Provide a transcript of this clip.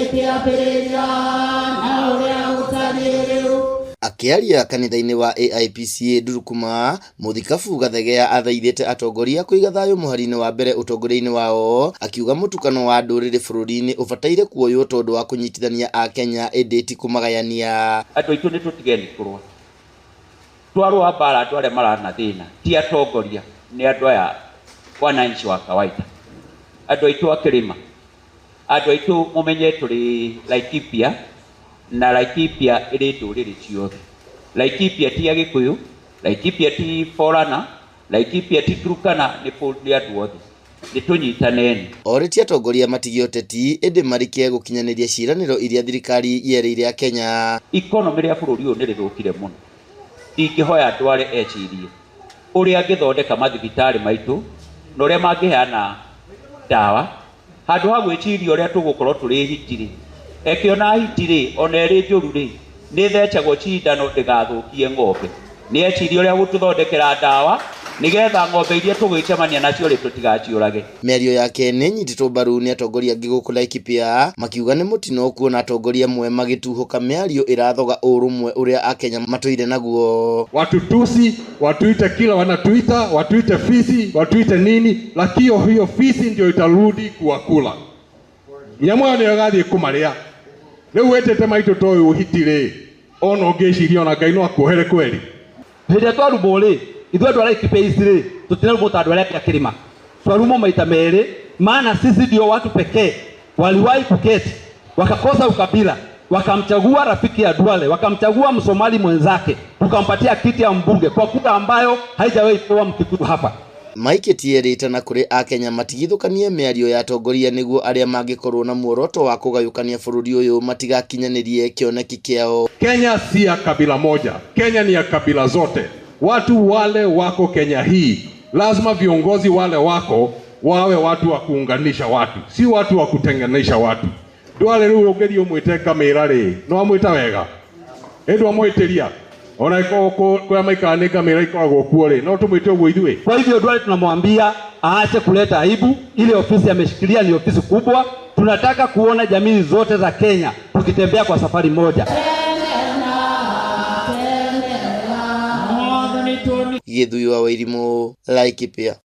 Kĩambĩrĩria na ũrĩa gũtariĩ rĩu. Akĩaria kanitha-inĩ wa AIPCA Ndurukuma, Mũthikabu Gathegea athaithĩte atongoria kũiga thayũ mũhari-inĩ wa mbere ũtongoria-inĩ wao, akiuga mũtukano wa ndũrĩrĩ bũrũri-inĩ ũbataire kuoywo tondũ wa kũnyitithania akenya ĩndĩ ti kũmagayania. Andũ aitũ nĩ tũtigeni kũrũa, twarũa mbara andũ arĩa marana thĩna ti atongoria, nĩ andũ aya wananchi wa kawaida, andũ aitũ a kĩrĩma, andũ aitũ mũmenye tũrĩ Laikipia na Laikipia ĩrĩ ndũrĩrĩ ciothe. Laikipia ti Agĩkũyũ, Laikipia ti Borana, Laikipia ti Turkana, nĩ andũ othe, nĩ tũnyitaneni. Orĩtie atongoria matige ũteti ĩndĩ marike gũkinyanĩria ciĩranĩro iria thirikari yerĩire akenya. Economy rĩa bũrũri ũyũ nĩ rĩthũkire mũno, ndingĩhoya Duale ecirie ũrĩa angĩthondeka mathibitarĩ maitũ na ũrĩa mangĩheana ndawa handũ ha gwĩciria ũrĩa tũgũkorwo tũrĩ hiti rĩ, eke ona hiti rĩ, ona ĩrĩ njũru rĩ, nĩ thecagwo cindano ndĩgathũkie ng'ombe. Nĩ ecirie ũrĩa gũtũthondekera ndawa nĩgetha ng'ombe iria tũgwĩcemania nacio rĩ tũtigaciũrage. Mĩario yake nĩ ĩnyitĩtwo mbaru nĩ atongoria angĩ gũkũ Laikipia makiuga nĩ mũtino kuona atongoria amwe magĩtuhũka mĩario ĩrathoga ũrũmwe ũrĩa akenya matũire naguo. Watutusi, watuite kila wanatuita, watuite fisi, watuite nini, lakini hiyo fisi ndio itarudi kuwakula. Nyamũ ĩyo nĩyo ĩgathiĩ kũmarĩa. Rĩu wĩtĩte maitũ ta ũyũ hiti rĩ, ona ũngĩciria ona Ngai no akuohere kweli. Hĩndĩ ĩrĩa twarumwo rĩ, ithuĩ andũ a Laikipia East rĩ, tũtinarumwo ta andũ arĩa angĩ a kĩrĩma. Twarumwo maita merĩ, maana sisi ndio watu pekee waliwahi kuketi wakakosa ukabila, wakamchagua rafiki ya Duale, wakamchagua Msomali mwenzake, tukampatia kiti ya mbunge kwa kura ambayo haijawahi pewa Mkikuyu hapa. Maikĩtie rĩtana kũrĩ akenya matigithũkanie mĩario ya atongoria nĩguo arĩa mangĩkorwo na muoroto wa kũgayũkania bũrũri ũyũ matigakinyanĩrie kĩoneki kĩao. Kenya si ya kabila moja, Kenya ni ya kabila zote. Watu wale wako Kenya hii, lazima viongozi wale wako wawe watu wa kuunganisha watu, si watu wa kutenganisha watu. Duale rĩu ũngĩthiĩ ũmwĩte ngamĩra rĩ, no amwĩta wega ĩndĩ amwĩtĩria ona kũrĩa maikara nĩ ngamĩra ikoragwo kuo rĩ, no tũmwĩte ũguo ithuĩ. Kwa hivyo Duale tunamwambia aache kuleta aibu. Ile ofisi ameshikilia ni ofisi kubwa. Tunataka kuona jamii zote za Kenya tukitembea kwa safari moja. Gĩthuyi wa Wairimũ, Laikipia.